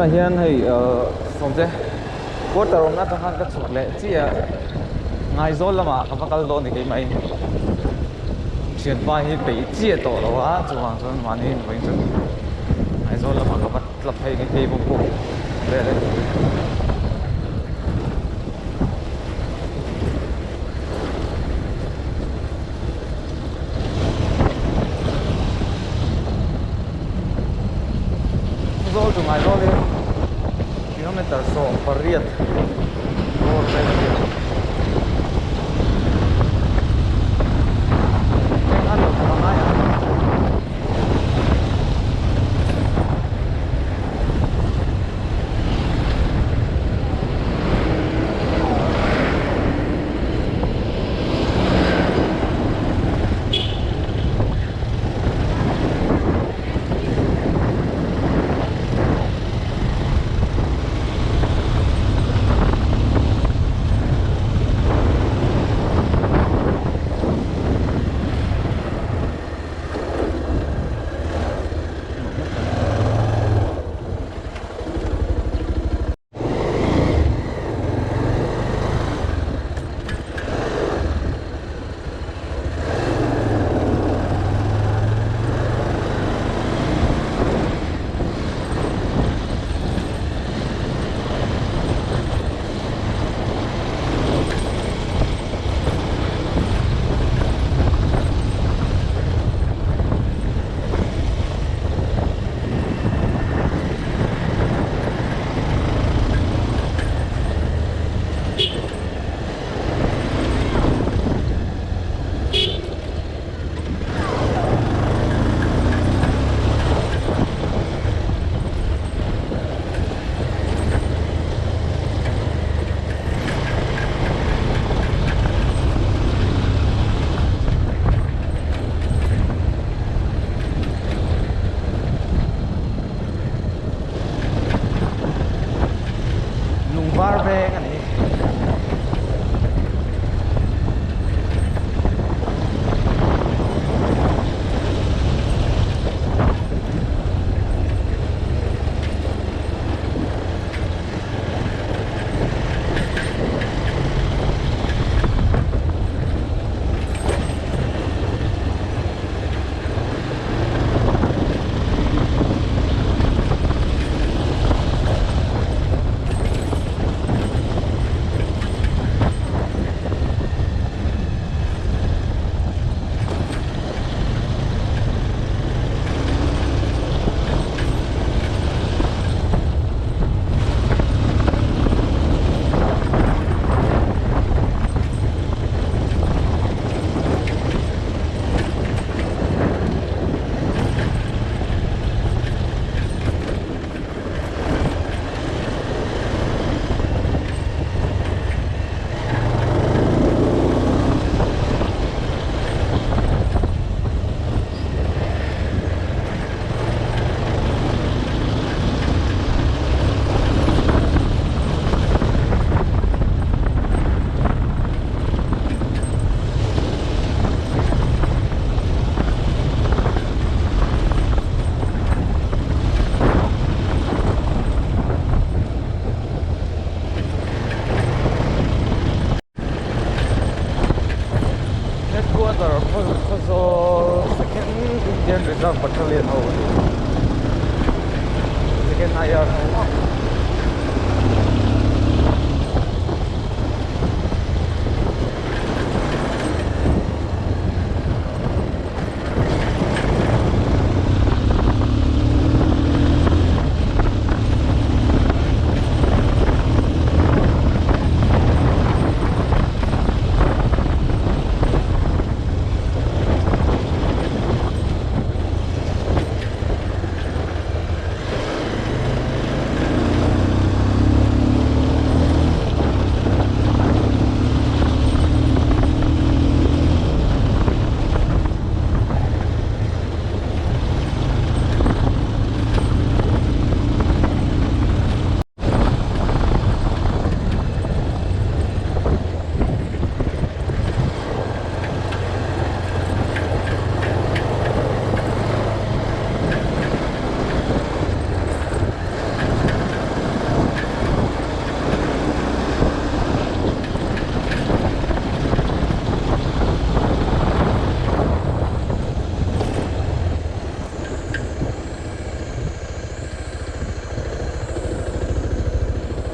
Tunah hian hei ahh sawmte quarter awmna atang khan ka chhuk leh chiah a Ngaizawl lamah ka va kal dawn ni keimah in thianpa hi peih chiah tawh lo a chuvang chuan mahni vawiin chu Ngaizawl lamah ka va tla phei nge cable pawh vel a ni. Zawl chu ngai zawlin kilometer 18 bawr vel a ni a. Eng a lo thawk a ngai ang. Lungvar veng a ni. Headquarter Khawzawl Second Indian Reserve Battalion ho a ni. Second IR ho.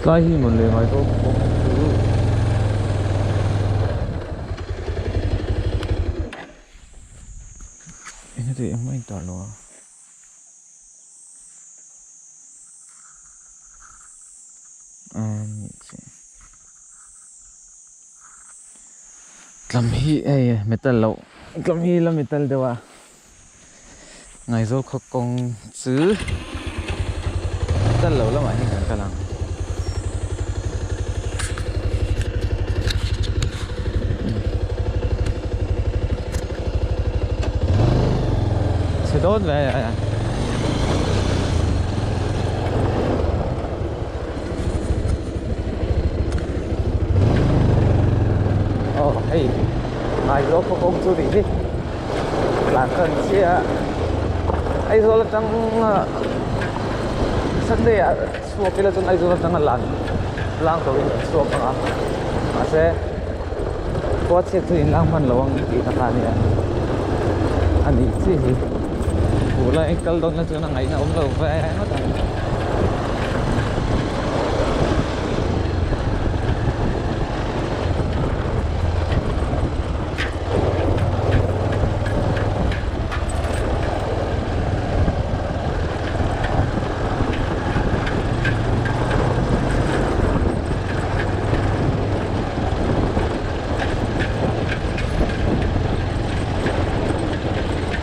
Tlai hi mawn leh ngai tawk bawk chu. Eng heti engmah a intar lo a. Tlam hi hei metal loh tlam hi la metal deuh a Ngaizawl khaw kawng chu metal loh lamah hian kan kal ang. Chhe dawn ve a. Aw hei Ngaizawl khaw kawng chu nih hi tlan tan chiah a Aizawl atang Sunday ah chhuak ila chuan Aizawl atanga lan lang turin kan chhuak ang a mahse khua chhiat chu inlang hman lo ang tih na kha a nia a nih chiah hi buh lai kal dawn na chuan a ngaihna awm lo ve ngawt ang.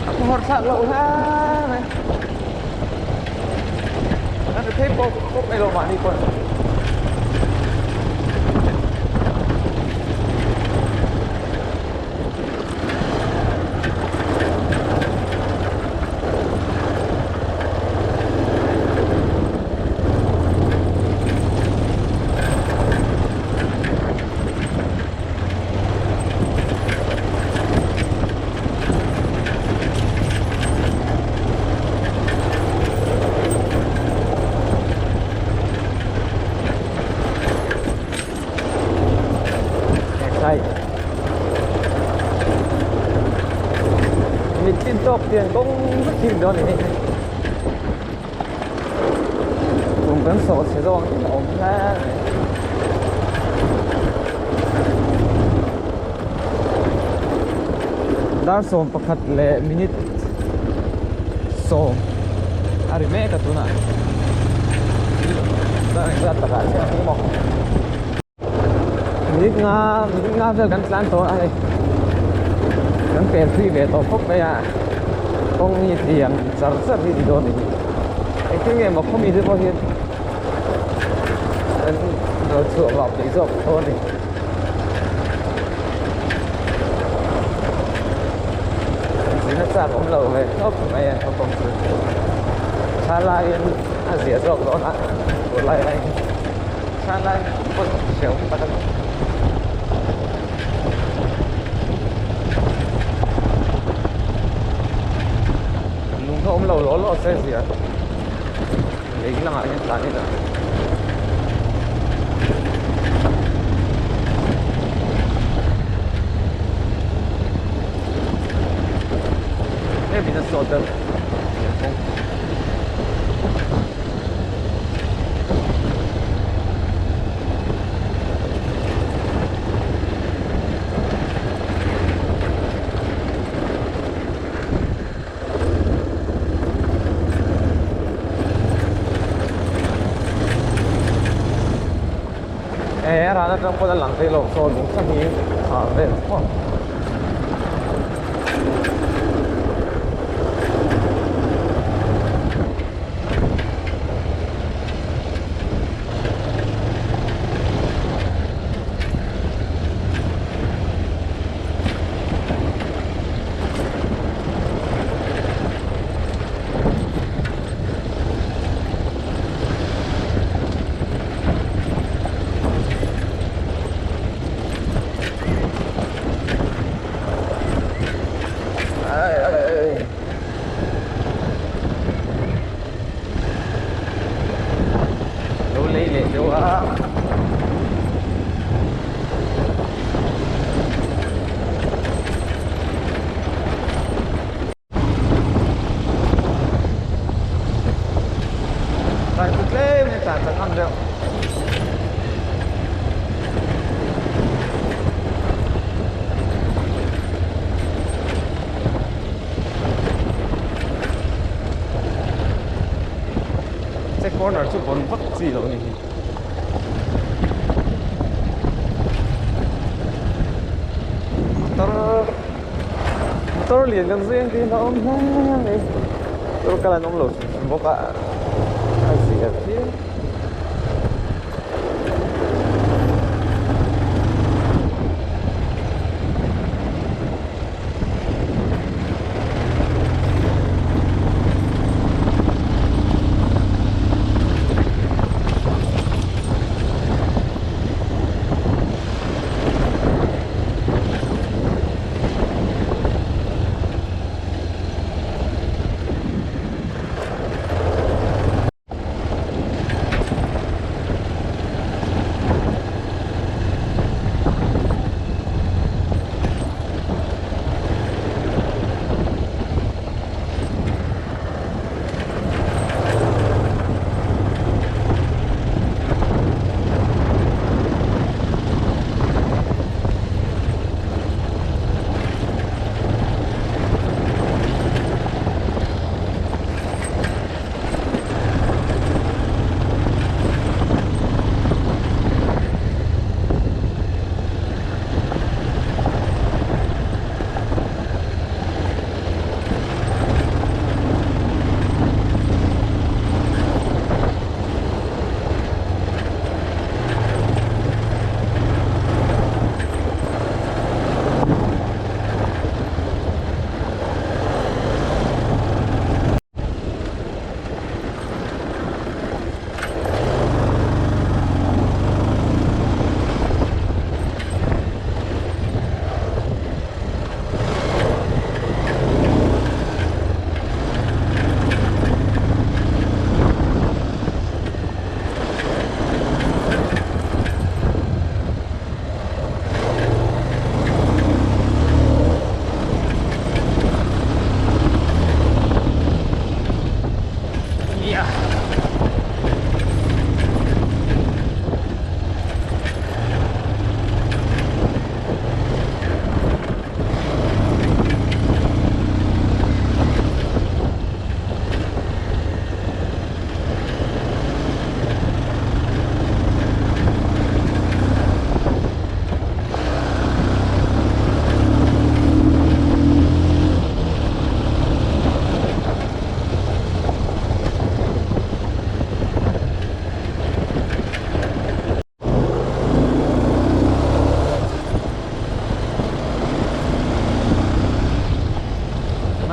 A khawhar thlak loh hle mai a ri phei pawp pawp mai lo mahni pawn. Mit chin tawk pian kawng vek hi dawn a ni kum kan sawh chhe zawng in a awm hle mai. Dar 11 leh minute 10 a ri mek a tunah dar engzat takah chiah ang maw. Minute nga minute nga vel kan tlan tawh a hei kan pel thui ve tawh khawp mai a kawng hi tiang char char hi ni dawn a ni engtin nge maw khawmi te pawh hian an rawn chhuah vah peih zawk tho a ni. Zin a chak awm lo ve khawp mai a kawng chu tha laiin a ziah zawk dawn a tunlai aiin. Thalai pawh hrehawm tak a ni. Lung kha awm lo law law se zia lei langah hian tlan ila. Hemi na sawt deuh. E a ran atang pawn a lang thei lo saw lung kha hi khar vel tawp. Lo lei leh deuh a. Tlai chu tlem in tlan chak ngam deuh. chu bon vak chi lo ni hi. Motor motor lian kan zeng te hian a awm hle mai motor kal an awm lo hrim hrim bawk a a zia phian.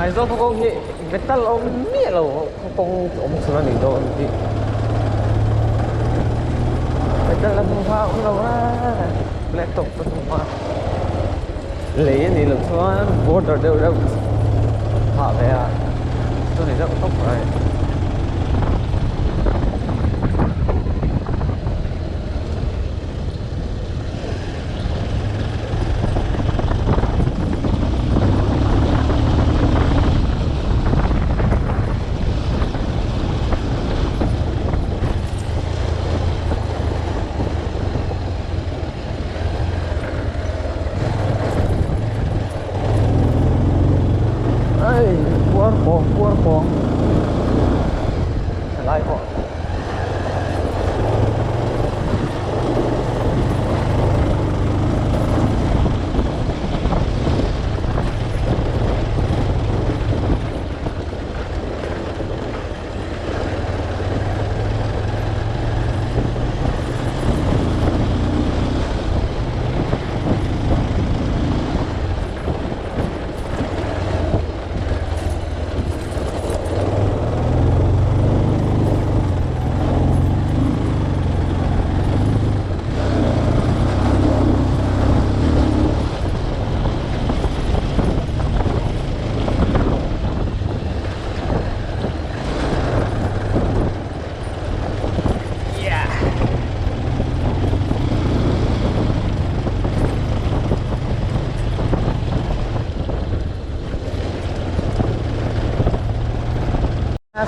Aizawl khaw kawng hi metal a awm miah lo khaw kawng awm chhun a nih dawn hi metal a hmu hma a awm lo a black top a hmu hma lei a nih loh chuan border deuh deuh phah ve a chu ni deuh tawp mai. Ei puar kawng puar kawng helai pawh.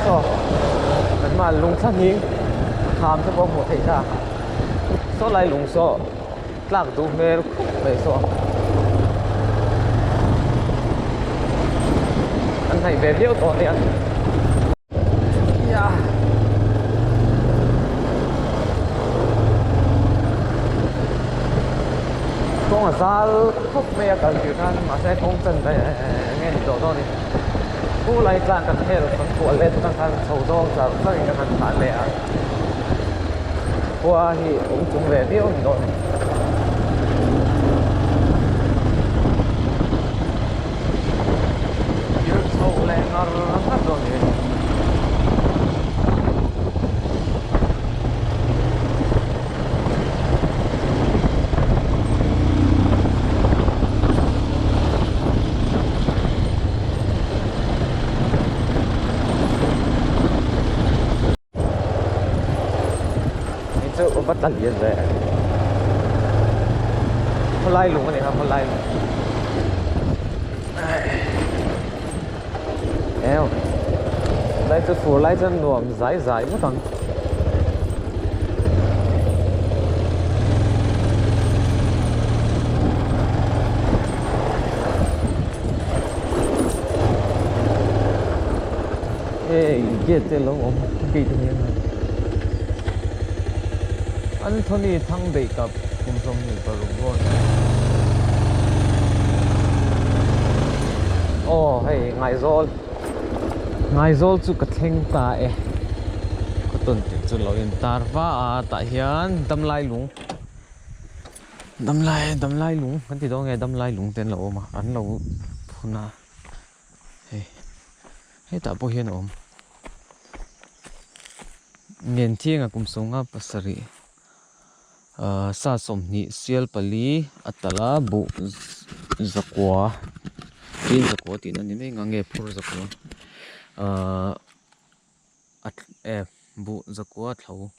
Saw kan mah lung thla hning kham te pawh hmuh theih ta saw lai lung saw tlak duh hmel khawp mai saw an hnaih ve viau tawh ania. Kawng a zal khawp mai a kal tir khan mahse kawng chan ve nge ni tawh dawn ni. Khu lai tlang kan hel kan kual let atang khan chho zawng char char in kan han tlan leh a. Khua hi awm chung ve viau ni dawn ni. Thil chho leh ngar ngar dawn ni. Hei chu va tla lian ve khawlai lung a ni kha khawlai lung eo lai chu fur lai chuan nuam zai zai ngawt ang. Hei gate te lo awm gate a ni ang a Anthony Thangbeih kap kum 26 dawn aw hei Ngaizawl Ngaizawl chu ka thleng ta e kawtawn tih chu lo in tar va a tah hian damlai lung damlai damlai lung kan ti dawn nge damlai lung te an lo awm a an lo phun a. Hei hetah pawh hian a awm Ngen thianga kum sawmnga pasarih ahh sa sawmhnih sial pali a talh a buh zakua tin zakua tihna ni mai ang a nge phur zakua ahh a eh buh zakua thlo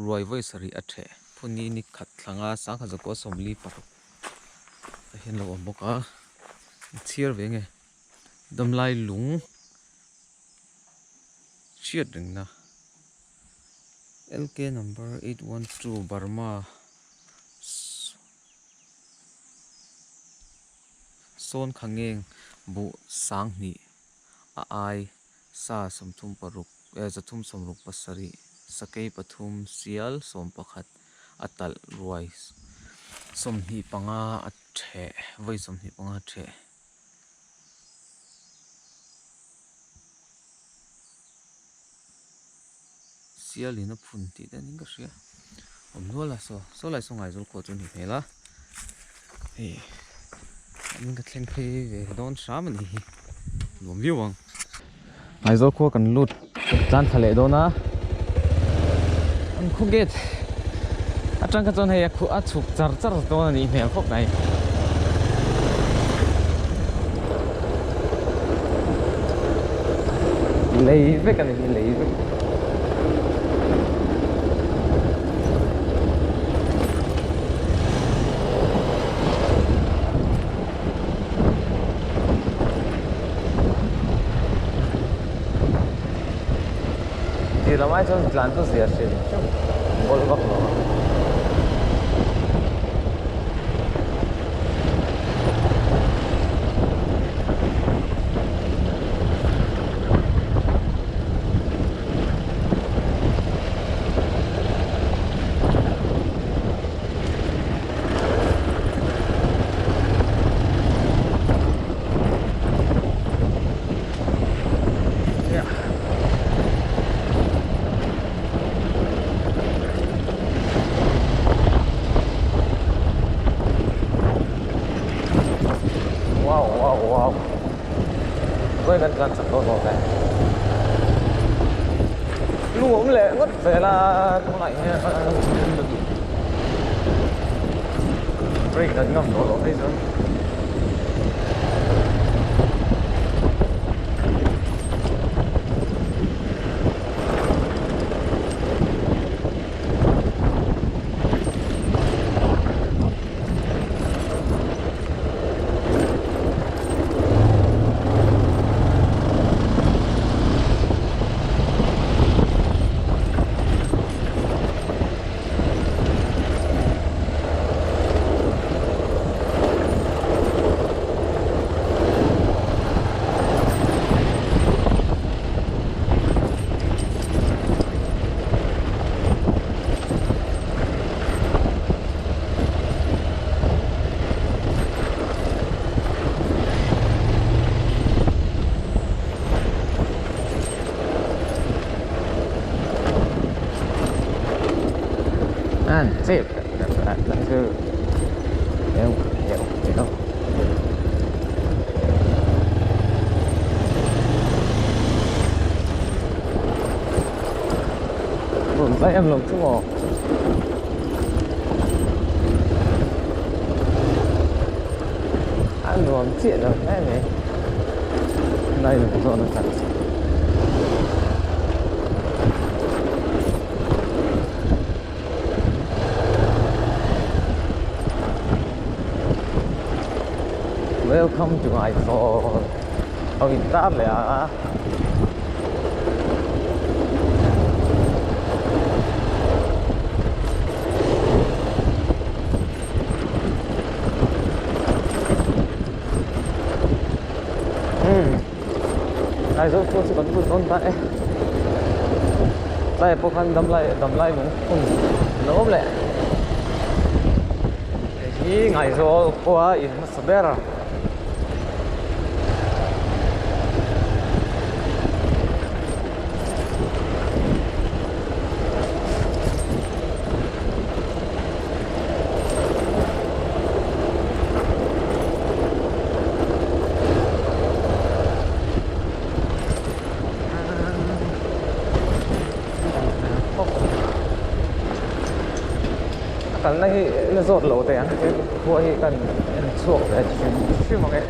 ruai vawi sarih a theh phun hi ni khat thlanga sangha zakua sawmli paruk te hian a lo awm bawk a a chhiar ve nge damlai lung hriat rengna L_K number 812 Burma sawn kha ngeng buh sanghnih a ai sa 36 eh 367 sakei pathum sial 11 a talh ruai 25 a theh vawi 25 a theh. Sialin a phun tih te niin ka hria awm nual a saw saw lai saw Ngaizawl khua chu a ni hmel a hei an ka thleng phei ve dawn hram a ni hi nuam viau ang. Ngaizawl khua kan lut tlan thla leh dawn a an khaw gate atang kha chuan hei a a chhuk char char dawn a nih hmel khawp mai. Lei vek a ni hi lei vek. Tih lam ai chuan tlan chu zia hrim hrim bawlh vak lo a. Wow wow wow Vawi kan tlan chak dawn lo ve Lu awm leh ngawt zel a tunah hian Brake kan ngam tawh loh phei chuan. Lai chu heu heu heu. Rawn zai em lo chu maw? A nuam chiah lo hle mai. Nai lung zawn a kal. Welcome to Aizawl a in tar leh a. Umm Aizawl khua chu kan lut dawn ta e tlaiah pawh khan damlai damlai lung hun a lo awm leh hei hi Ngaizawl khua in hmasa ber. A kalna hi la zawt lo teh ang he khua hi kan en chhuak ve hrim hrim ang e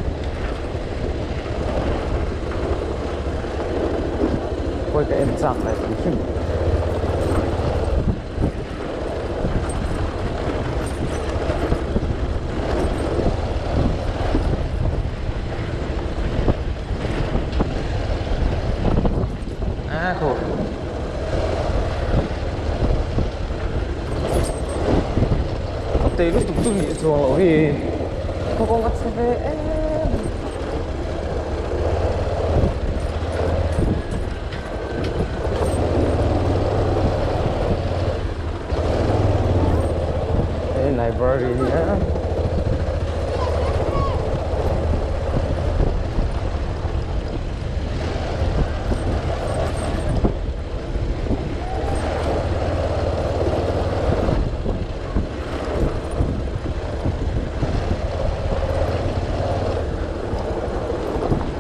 khawi ka en chak ve hrim hrim. A khawh a tei lutuk chu nih chuang loh hi khaw kawng a chhe ve em. Hei library a ni a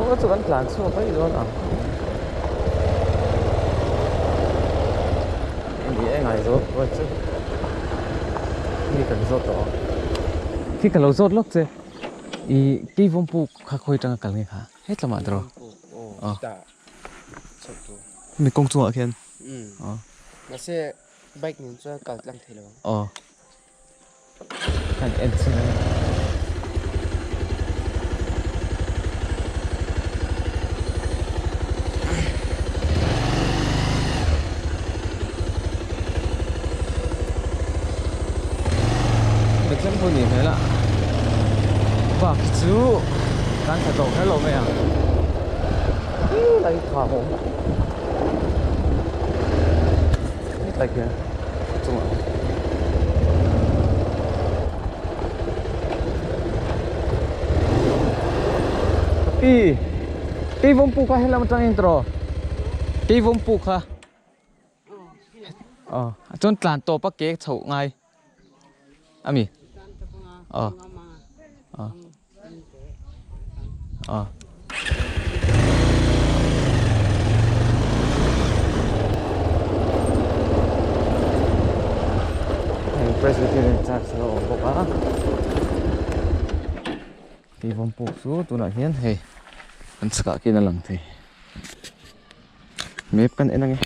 kawng chu kan tlan chhuak mai dawn ang. Ni e ngai zawt pawh chu mi kan zawt tawh ang. Khi ka lo zawt lawk che i keivawm puk kha khawi atanga kal nge kha hetlamah dawr aw mi kawng chungah khian aw mahse bike nen chuan kal tlang thei lo ang aw. Kan en chin a ni. Bethlehem pawh nih hmel a bak hi chu kan tha tawh kher lo mai ang helai hi tha awm hetlai khian chungah pi pi vawm puk kha helam atangin tawh pi vawm puk kha aw chuan tlan tawp a ke chhoh ngai ami aw aw aw hei Presbyterian Church a lo awm bawk a keivawm puk chu tunah hian hei an chhakah khian a lang thei map kan en ange.